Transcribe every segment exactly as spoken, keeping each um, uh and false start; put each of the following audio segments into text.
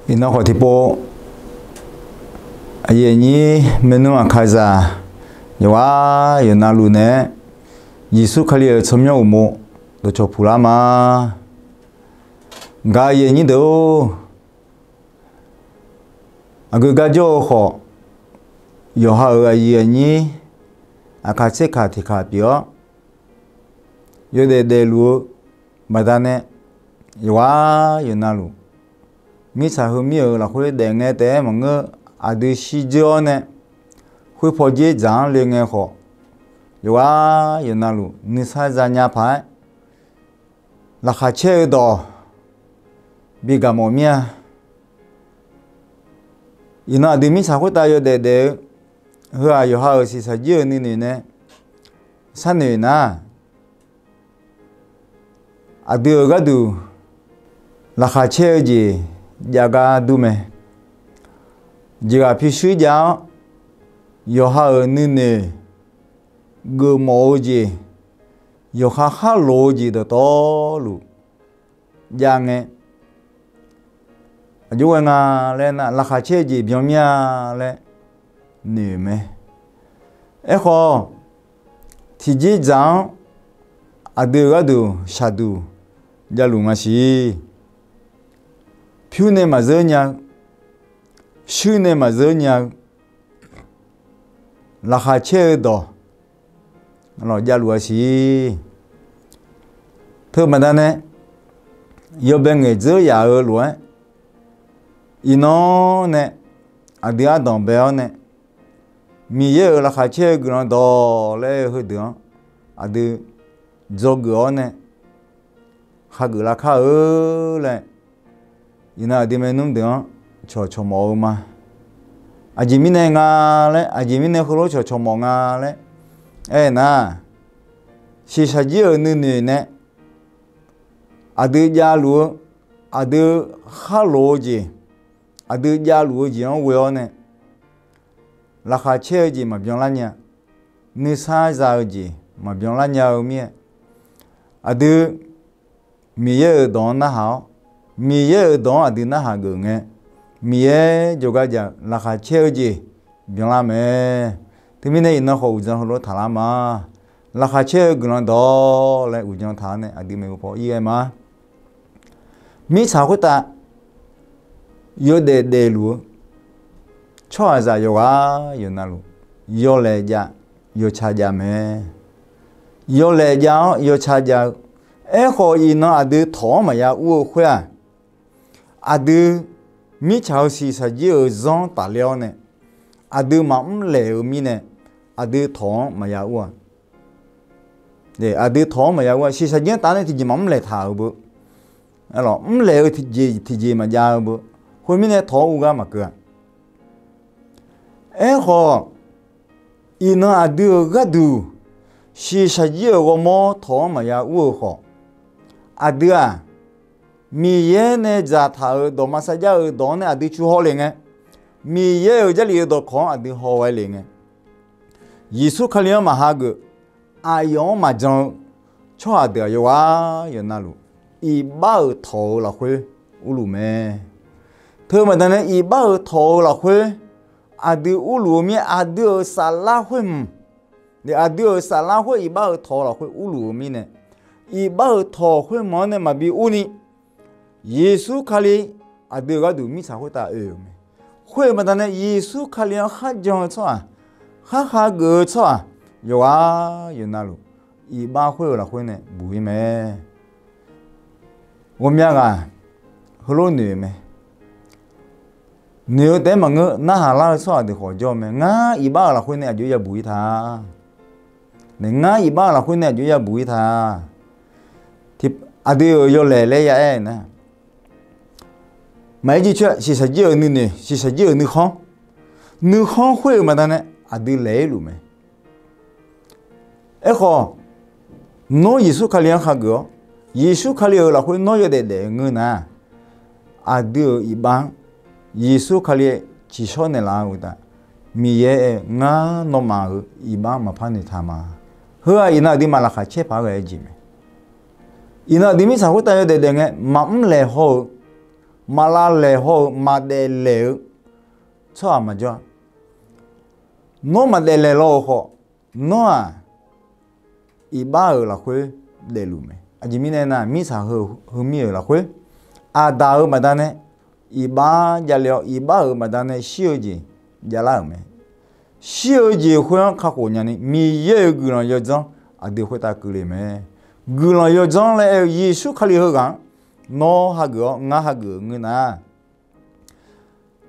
Iqnan khawf tiqpov, aqyuif aqnyir maernmr aqkaqzaq yawqghaq yawqnavluf naeq-aer, Yeqsur Kali-euq tsawrmyanr uqmov dawqcawq puqlar ma. Gaq aqyuif aqnyir deuq-or, aqgeu gar jawr-eu khawf, yawqha-euq aqyuif aqnyir aqkaq tserkaq tiqkaq pyeuf-awr, yawdaef daefluf-eu baqdanae, yawqghaq yawqnavluf, mirtsaq heumir-euq lafkhoer daefngae taef-aer maqngeur, aqdui shirdzeur-awr nae, khoerpaw dzer dzaq-anr le ngae khawf, yawqghaq yawqnavluf nuisar zanya paq-aer, laqkhaq caer-eu dawq bi gaq mawf mir-a. Iqnan aqdui mirtsaq khoertav yawdaef daef-eu, heu-aq yawqha-euq shiqshaq jir-euq nuinoeq nae sharnoeq nar, aqdui-euq gharduq laqkhaq caer-eu jeq jav gar dur mae. Jeqghaq pyurshuir jav-awr, yawqha-euq nuinoeq geufmawf-eu jeq, yawqha kharloq-eu jeq dawqtawvluf jav ngae, aqjox ghae nga laer nar, laqkhaq caer-eu jeq byan mir-a laer noeq-euq mae. Aerkhawf, tiqjeq dzaq-anr aqdui-euq gharduq shaqduq javluf nga siq. Pyur nae maqzeur nya-eu, shuir nae maqzeur nya-eu, laqkhaq caer-eu dawq lawq javluf-a siq. Teu baqdanae, yawbae ngaeqdzeur yaf-eu lof-aer, iqnan nae aqdui ardanq bae-awr nae, Miqyaer-euq laqkhaq caer-eu guiqlanq dawq laer aer-eu heudeuq-anr aqdui dzawgeuf-awr nae, hageuf lar kar-eu laer, iqnan aqdui maernmr deuq-anr cawqcawq mawf-eu ma. Aqjeq mirnae nga laer, aqjeq mirnae heulof cawqcawq mawf nga laer aernar, shiqshaq jir-euq nuinoeq nae aqdui javluf-eu, aqdui kharloq-eu jeq, aqdui javluf-eu jeq-anr ghoe-awr nae, laqkhaq caer-eu jeq maqbyan lar nya, nuisar za-eu jeq maqbyan lar nya-eu mir-aer, aqdui Miqyaer-euq dawq-anr narhaq-awr, Miqyaer-euq dawq-anr aqdui narhaq geuf ngae, Miqyaer jawrgar jav-eu laqkhaq caer-eu jeq byanlar mae. Teumirnae iqnan khawf uqdzan heulof taqlar ma. Laqkhaq caer-eu guiqlanq dawq laer uqdzan taq-awr nae aqdui maeqhu paw ir ghae ma. Mirtsaq khoertav yawdaef daefluf-eu tsawrhaqzaq yawqghaq yawqnavluf, yawlaeq jav yawtsaq jav mae. Yawlaeq jav-awr yawtsaq jav-eu, aerkhawf iqnan aqdui tawq-anr maqya ur-eu khoer-aq, aqdui mirtsaq-euq shiqshaq jir-euq zanr tafler-awr nae, aqdui maqmr laeq-eu mirnae, aqdui tawq-anr maqya ur-a. Aqdui tawq-anr maqya ur-a. Shiqshaq jir-anr taf nae tiqjeq maqmr laeq taq-euq beu, mr laeq-eu tiqjeq tiqjeq maqjav-eu beu, khoermirnae tawq-anr ur gar maqkeuv-a. Aerkhawf, iqnan aqdui-euq gharduq shiqshaq jir-euq ghawrmawr tawq-anr maqya ur-eu khawf, aqdui-aq, Miqyaer nae dzaqtaq-euq dawqma sarjax-eu dawq-anr nae aqdui cu haw lef ngae, Miqyaer-euq Jarlif-eu dawqkawq-anr aqdui haw ghae lef ngae, Yeqsur Kali-anr maqhageuf, aqyawf-anr maqjan-eu tsawrhaq deuq-aq yawqghaq yawqnavluf, iqbax-euq tawq-eu lafkhoer urluf mae. Teubaqda nae iqbax-euq tawq-eu lafkhoer aqdui urluf-eu mir-aer, aqdui-euq saflar khoer mq, aqdui-euq saflar khoer iqbax-euq tawq-eu lafkhoer urluf-eu mirnae, iqbax-euq tawq khoermq-anr nae maqbi urni, Yeqsur Kali aqdui-euq gharduq mirtsaq khoertav oe-euq mae. Khoer-eu baqda nae Yeqsur Kali-anr kharjan-eu tsawrhaq, khar hageuf-eu tsawrhaq yawqghaq yawqnavluf, iqbax khoer-eu lafkhoer nae buq-ir mae. Ghawqmya ghaq heulof noeq-eu mae. Noeq-eu taef-aer maqngeur, narhaq lar-eu tsawrhaq deuq khawf jawr-eu mae. Ngar iqbax-euq lafkhoer nae aqjox yabuq-ir ta. Ngar iqbax-euq lafkhoer nae aqjox yabuq-ir ta. Aqdui-euq yawlaeq laer ya aer nar, maqaer jircoer-aq, shiqshaq jir-euq nuinoeq, shiqshaq jir-euq nuikhanr, nuikhanr khoer-euq baqda nae aqdui laeq-ir luf mae. Aerkhawf, nawr Yeqsur Kali-anr hageuf-awr, Yeqsur Kali-euq lafkhoer nawr yawdaef daef-eu ngeur nar, aqdui-euq iqbax-anr Yeqsur Kali tsiqshawr naeqlaf-eu uqtaf, Miqyaer aer-eu, ngar nawmaf-euq iqbax maqpar noeqtaq ma. Heu-aq iqnan aqduimaf laqkhaq caer paq-aer ghae-eu jeq mae. Iqnan aqdui mirtsaq khoertav yawdaef daef ngae maqmr laeq haw-eu, maqlav laeq haw-eu maqdaef laeq-eu tsawrhaq maqjawr-a. Nawr maqdaef laeq law-euq khawf, nawr-aq, iqbax-euq lafkhoer daefluf mae. Aqjeq mirnae nar, mirtsaq heumir-euq lafkhoer, aqdaq-euq baqdanae iqbax javle-awr, iqbax-euq baqdanae shir-eu jeq javlar-euq mae. Shir-eu jeq khoer-anr kakhof nyani, Miqyaer-euq guiqlanq yawdzanr aqdui khoertav keuvle mae. Guiqlanq yawdzanr laer aer-eu Yeqsur Kali heughaq-anr nawr hageuf-awr, ngar hageuf-euq ngeur nar,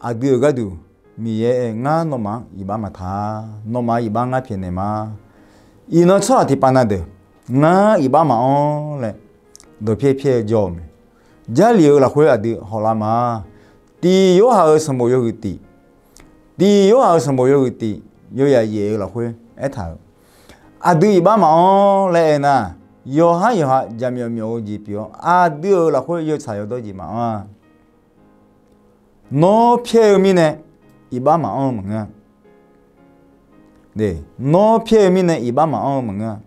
aqdui-euq gharduq Miqyaer aer-eu, ngar nawmaf-anr iqbax maqtaq-a. Nawmaf-euq iqbax ngar pyaeqnaeq ma. Iqnan tsawrhaq tiqpav na deuq, ngar iqbax maqanr laer dawqpyaer pyaer-eu jawr-eu mae. Jarlif-euq lafkhoer aqdui hawlar ma. Tiq Yorhaq-euq sanqbof yawhuiq tiq, tiq Yorhaq-euq sanqbof yawhuiq tiq, yawyaq yaef-eu lafkhoer aertaq-euq, aqdui iqbax maqanr laer aer nar, yawqhar yawqha jaqmyawf myawf-eu jeq pyeuf-awr, aqdui-euq lafkhoer yawtsaq yawdawr jeq maqanr-a. Nawr pyaer-eu mirnae iqbax maqanr-eu maqngeur-a. Nawr pyaer-eu mirnae iqbax maqanr-eu maqngeur-a.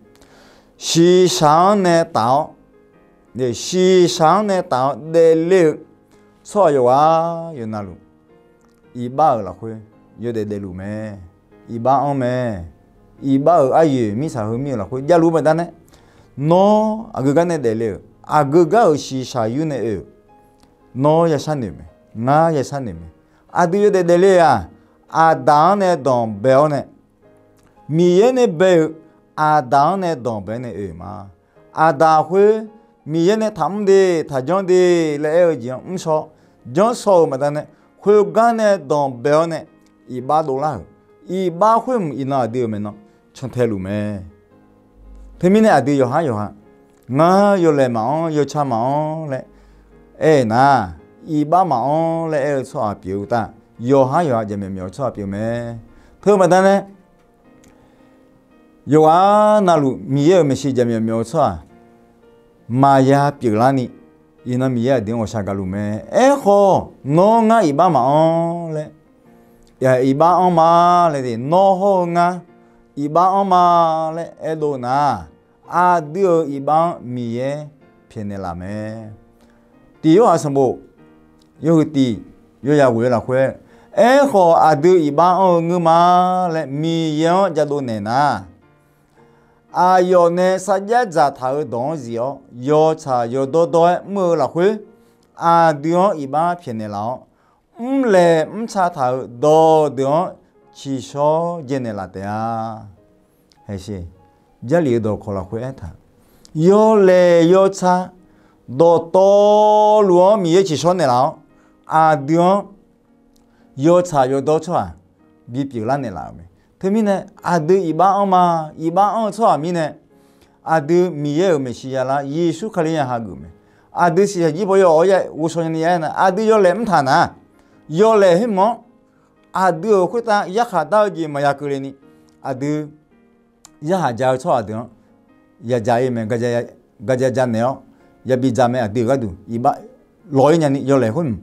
Shiqshaq-anr nae taf-awr, shiqshaq-anr nae taf-awr daefle-eu tsawrhaq yawqghaq yawqnavluf, iqbax-euq lafkhoer yawdaef daefluf mae. Iqbax anr mae. Iqbax-euq aryoeq mirtsaq heumir-euq lafkhoer javluf-eu baqdanae, nawr aqgeu gar nae daefle-euq, aqgeu gar-euq shiqshaq yur nae oe-euq, nawr ya sharnoeq mae, ngar ya sharnoeq mae. Aqdui yawdaef daefle-aq, aqdaq-anr nae danqbae-awr nae, Miqyaer nae bae-euq aqdaq-anr nae danqbae-awr nae oe-euq ma. Aqdaq khoer Miqyaer nae taqmr de, taqjanr de laer aer-eu jeq-anr mrshawr, janrshaw-euq baqdanae, khoergar nae danqbae-awr nae iqbax dovlar-euq, iqbax khoer mq iqnan aqdui-euq maeqnan cantae luf mae. Teumirnae aqdui yawqhar yawqha, ngar yawlaeq maqanr, yawtsaq maqanr laer aer-eu nar, iqbax maqanr laer aer-eu tsawrhaq pyeuf-eu uqtav, yawqhar yawqha jaqmyawf myawf-eu tsawrhaq pyeuf mae. Teu baqdanae, yawqghaq navluf Miqyaer-euq maeqshi jaqmyawf myawf-eu tsawrhaq maqya pyeuflarni, iqnan Miqyaer aqdui-anr ghawqshaq gaqluf mae. Aerkhawf, nawr ngar iqbax maqanr laer, iqbax anr ma laer, nawr hawr-eu ngar iqbax anr ma laer aerdov nar, aqdui-euq iqbax-anr Miqyaer pyaeqnaeq laf mae. Tiq Yorhaq sanqbof yawhuiq tiq, yawyaq ghof-eu lafkhoer, aerkhawf aqdui iqbax anr-eu ngeur ma laer Miqyaer-anr jadov naeq nar, aqyawf nae sarjax dzaqtaq-euq dawq-anr zif-awr, yawtsaq yawdawr dawr-aer mr-eu lafkhoer, aqdui-anr iqbax pyaeqnaeq laf-awr, mrlaeq mrca taq-euq dawqdeuq-anr ciqshawr jaenaeq laf taef-a. Haiq, Jarlif-eu dawqkawq lafkhoer aertaq, yawlaeq yawtsaq dawqtawvluf-anr Miqyaer ciqshawr naeqlaf-awr, aqdui-anr yawtsaq yawdawr tsawrhaq bipyeuf lar naeqlaf-euq mae. Teumirnae aqdui iqbax anr ma. Iqbax anr-eu tsawrhaq mirnae, aqdui Miqyaer-euq maeqshi yalar Yeqsur Kali-anr hageuf mae. Aqdui siqshaq jir baw yaw-awr ya ghovshaw nyani ya aer nar, aqdui yawlaeq mrtaq nar, yawlaeq khoermq-anr aqdui-euq khoertav yarkhaq dar-eu jeq maqya keuvle ni, aqdui yarkhaq ja-eu tsawrhaq deuq-anr yadzaq-ir mae. Gaqja janaeq-awr yabi dzaq mae. Aqdui-euq gharduq iqbax lawq-ir nyani yawlaeq khoermq.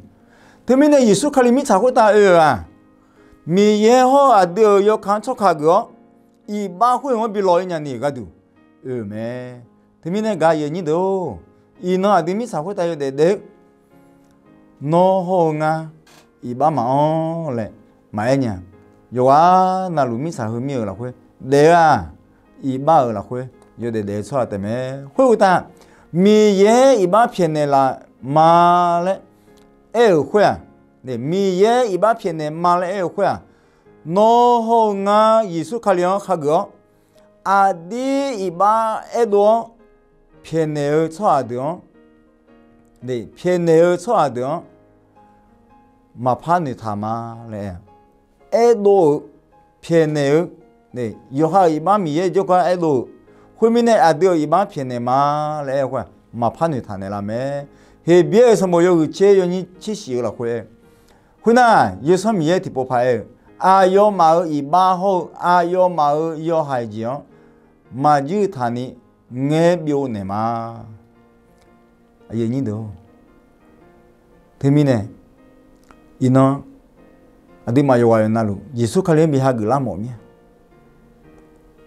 Teumirnae Yeqsur Kali mirtsaq khoertav oe-euq-aq, Miqyaer hawr aqdui-euq yawkaq-anr tsawrkaq geuf-awr, iqbax khoer-anr bi lawq-ir nyani-euq gharduq oe-euq mae. Teumirnae gaq-eu aqyuif aqnyir deuq-or, iqnan aqdui mirtsaq khoertav yawdaef daef-eu nawr hawr-eu ngar iqbax maqanr laer maqaer nya. Yawqghaq navluf mirtsaq heumir-euq lafkhoer daef-eu-aq, iqbax-euq lafkhoer yawdaef daef-eu tsawrhaq taef mae. Khoeruqtaf, Miqyaer iqbax pyaeqnaeq laf ma laer aer-euq khoer-aq, Miqyaer iqbax pyaeqnaeq ma laer aer-euq khoer-aq, nawr hawr-eu ngar Yeqsur Kali-anr hageuf-awr, aqdir iqbax aerdov-awr pyaeqnaeq-eu tsawrhaq deuq-anr, pyaeqnaeq-eu tsawrhaq deuq-anr maqpar noeqtaq ma laer aer-a. Aerdov-euq, pyaeqnaeq-eu, yawqha-euq iqbax Miqyaer jawrgar aerdov-euq, khoermirnae aqdui-euq iqbax pyaeqnaeq ma laer aer-eu khoer-aq, maqpar noeqtaq naeqlaf mae. Heqbyaer-euq sanqbof yawhuiq tser yawnyir tser shif-eu lafkhoer aer-eu, khoernar, Yawsanr Miqyaer tiqpov paq aer-eu, aqyawfmaf-euq iqbax hawr-eu aqyawfmaf-euq yawhaiq jeq-anr maqjuir taqni ngaer byov naeq ma. Teumirnae, iqnan aqduimaf yawqghaq yawqnavluf Yeqsur Kali-anr bi hageuf lar mawf mir-a.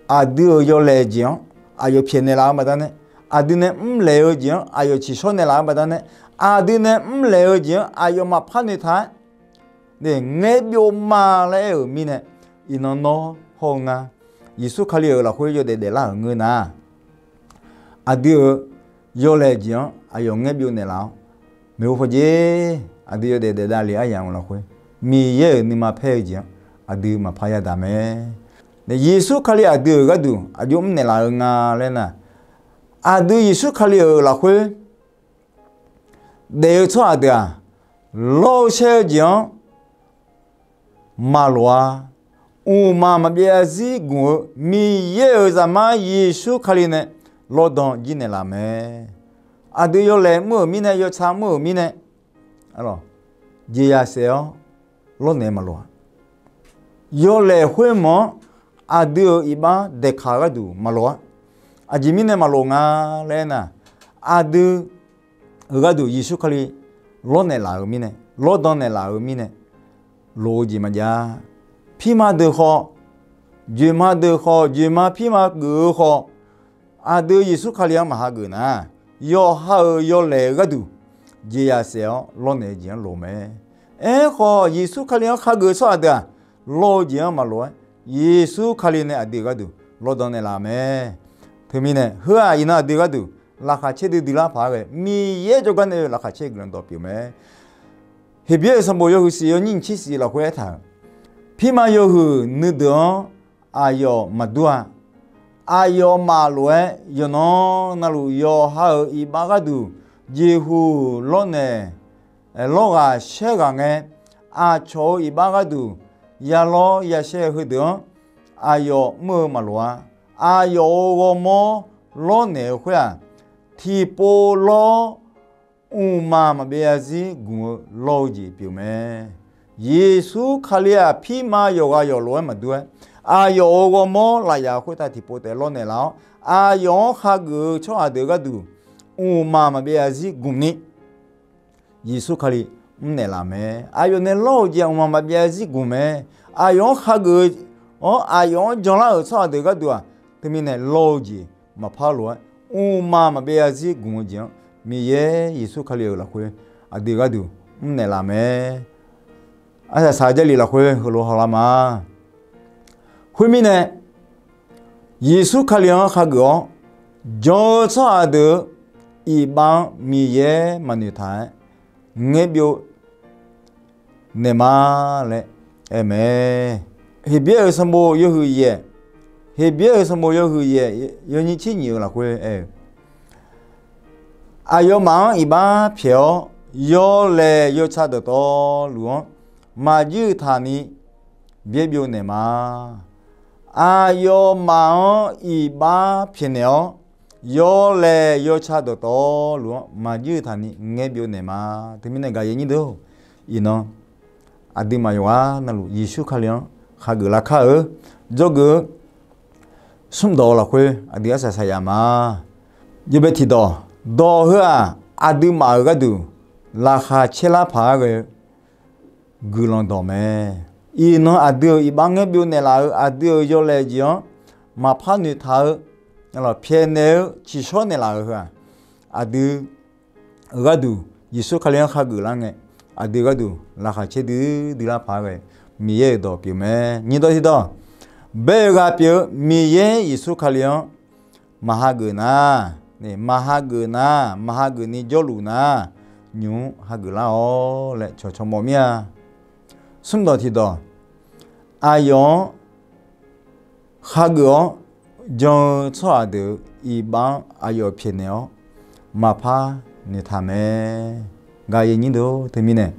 Aqdui-euq yawlaeq jeq-anr aqyawf pyaeqnaeq laf-eu baqdanae, aqdui nae mrlaeq-eu jeq-anr aqyawf ciqshawr naeqlaf-eu baqdanae, aqdui nae mrlaeq-eu jeq-anr aqyawf maqpar noeqtaq-aer, ngaer byov ma laer aer-euq mirnae, iqnan nawr hawr-eu ngar, Yeqsur Kali-euq lafkhoer yawdaef daeflar-euq ngeur nar, aqdui-euq yawlaeq jeq-anr aqyawf ngaer byov naeqlaf-awr, maeqhu paw jeq aqdui yawdaef daefdav le aryamq-eu lafkhoer, Miqyaer-euq nuima paer-eu jeq-anr aqdui maqpar yadaq mae. Yeqsur Kali aqdui-euq gharduq aqjox mrnaeq laf-eu nga laer nar, aqdui Yeqsur Kali-euq lafkhoer daef-eu tsawrhaq deuq-aq, lawr-eu shaer-eu jeq-anr maqloq-a. Mqmaq maqbyav zarzir gmq-eu Miqyaer-euq Zaqmar Yeqsur Kali nae lawrdan jir naeqlaf mae. Aqdui yawlaeq mr-euq mirnae, yawtsaq mr-euq mirnae, jeqzaq saef-awr lawrnaeq maqloq-a. Yawlaeq khoermawf-anr aqdui-euq iqbax daeqkaq gharduq maqloq-a. Aqjeq mirnae maqloq nga laer aernar, aqdui-euq gharduq Yeqsur Kali lawrnaeq laf-euq mirnae, lawrdan naeqlaf-euq mirnae, loq-eu jeq maqjav. Pirma deuq khawf, joeqma deuq khawf, joeqma pirma geuf-eu khawf, aqdui Yeqsur Kali-anr maqhageuf nar, yawqha-euq yawlaeq-eu gharduq jeqzaq saef-awr lawrnaeq-eu jeq-anr loq mae. Aerkhawf, Yeqsur Kali-anr khageuf-eu tsawrhaq deuq-aq, lawr-eu jeq-anr maqloq-aer, Yeqsur Kali nae aqdui-euq gharduq lawrdan naeqlaf mae. Teumirnae heu-aq, iqnan aqdui gharduq laqkhaq caerdui duilar paq-aer ghae, Miqyaer jawrgar nae-eu laqkhaq caer guiqlanq dawq pyeuf mae. Heqbyaer-euq sanqbof yawhuiq siq yawnyir nyiq tser siq lafkhoer aertaq-euq, pirma yawhuiq nuideuq-anr aqyawf maqdur-a. Aqyawfmaf lof-aer yawqnan navluf yawqha-euq iqbax gharduq jeqhuq lawrnaeq, lawrghaq shaer ghaq ngae, aqcawq-euq iqbax gharduq ya lawr ya shaer-eu heudeuq-anr aqyawf mr-eu maqloq-a. Aqyawf-euq ghawrmawr lawrnaeq-eu khoer-aq, tiqpov lawr mqmaq maqbyav zarzir gmq-eu lawr-eu jeq pyeuf mae. Yeqsur Kali-aq, pirma yawqghaq yawqlof-aer maqdur-aer, aqyawf-euq ghawrmawr lafyaq khoertav tiqpov taef lawrnaeq laf-awr, aqyawf-anr khageuf-eu tsawrhaq deuq gharduq mqmaq maqbyav zarzir gmq ni Yeqsur Kali mrnaeq laf mae. Aqyawf nae lawr-euq jeq-aq mqmaq maqbyav zarzir gmq mae. Aqyawf-anr khageuf-awr aqyawf-anr janlar-euq tsawrhaq deuq gharduq-aq, teumirnae lawr-eu jeq maqpar lof-aer, mqmaq maqbyav zarzir gmq-eu jeq-anr Miqyaer Yeqsur Kali-euq lafkhoer aqdui gharduq mrnaeq laf mae. Arsaq saq-eu Jarlif lafkhoer heulof hawlar ma. Khoermirnae, Yeqsur Kali-anr khageuf-awr jan-eu tsawrhaq deuq-eu iqbax-anr Miqyaer maqnoeq taq-aer ngaer byov naeq ma laer aer mae. Heqbyaer-euq sanqbof yawhuiq yaeq, Heqbyaer-euq sanqbof yawhuiq yaeq yawnyir tser nyiq-eu lafkhoer aer-eu, aqyawfmaf-anr iqbax pyaeq-awr, yawlaeq yawtsaq dawqtawvluf-anr maqjuir taq ni byaer byov naeq ma. Aqyawfmaf-anr iqbax pyaeqnaeq-awr, yawlaeq yawtsaq dawqtawvluf-anr maqjuir taq ni ngaer byov naeq ma. Teumirnae gaqyaer nyir deuq-or, iqnan aqduimaf yawqghaq navluf Yeqsur Kali-anr khageuf lar kar-eu, dzawgeuf-eu smrdawq-eu lafkhoer aqdui arsaq saqyaf ma. Yawbae tiqdawq, dawq heu-aq, aqduimaf-euq gharduq laqkhaq caer lar paq-aer ghae-eu guiqlanq dawq mae. Iqnan aqdui-euq iqbax ngaer byov naeqlaf-eu, aqdui-euq yawlaeq jeq-anr maqpar noeqtaq-eu, pyaeqnaeq-eu tsiqshawr naeqlaf-euq heu-aq, aqdui-euq gharduq Yeqsur Kali-anr khageuf lar ngae, aqdui gharduq laqkhaq caer duidui lar paq-aer ghae, Miqyaer-euq dawq pyeuf mae. Nyiqdawq tiqdawq, bae-eu ghaq pyeuf-eu Miqyaer Yeqsur Kali-anr maqhageuf nar, maqhageuf nar, maqhageuf ni jawrluf nar, nymq-mr hageuf lar-awr laer cawqcawq mawf mir-a. Smrdawq tiqdawq, aqyawf-anr khageuf-awr jan-eu tsawrhaq deuq-eu iqbax-anr aqyawf pyaeqnaeq-awr maqpar noeqtaq mae. Gaqyaer nyir deuq-or, teumirnae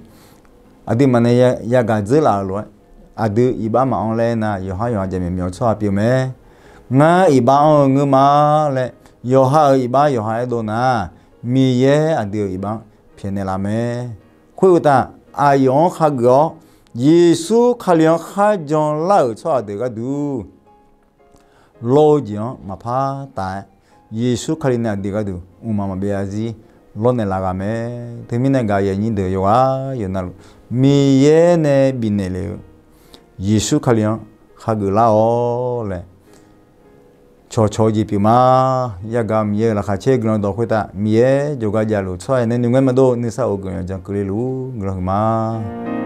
aqduimaf nae yagaq dzeur laf-euq lof-aer, aqdui iqbax maqanr laer aernar, yawqhar yawqha jaqmyawf myawf-eu tsawrhaq pyeuf mae. Ngar iqbax anr-eu ngeur ma laer, yawqha-euq iqbax yawqha aerdov nar, Miqyaer aqdui-euq iqbax-anr pyaeqnaeq laf mae. Khoeruqtaf, aqyawf-anr khageuf-awr Yeqsur Kali-anr kharjan lar-euq tsawrhaq deuq gharduq lawr-eu jeq-anr maqpar taf-aer, Yeqsur Kali nae aqdui gharduq mqmaq maqbyav zarzir lawrnaeq laf ghaq mae. Teumirnae gaqyaer nyir deuq yawqghaq yawqnavluf Miqyaer nae bifnaeq lef-eu Yeqsur Kali-anr khageuf lar-awr laer cawqcawq-eu jeq pyeuf ma. Yagaq Miqyaer-euq laqkhaq caer guiqlanq dawq khoertav Miqyaer jawrgar javluf tsawrhaq nae nuingaer maqdov nuisar of guiqlanq jan keuvle luf guiqlanq huiqma.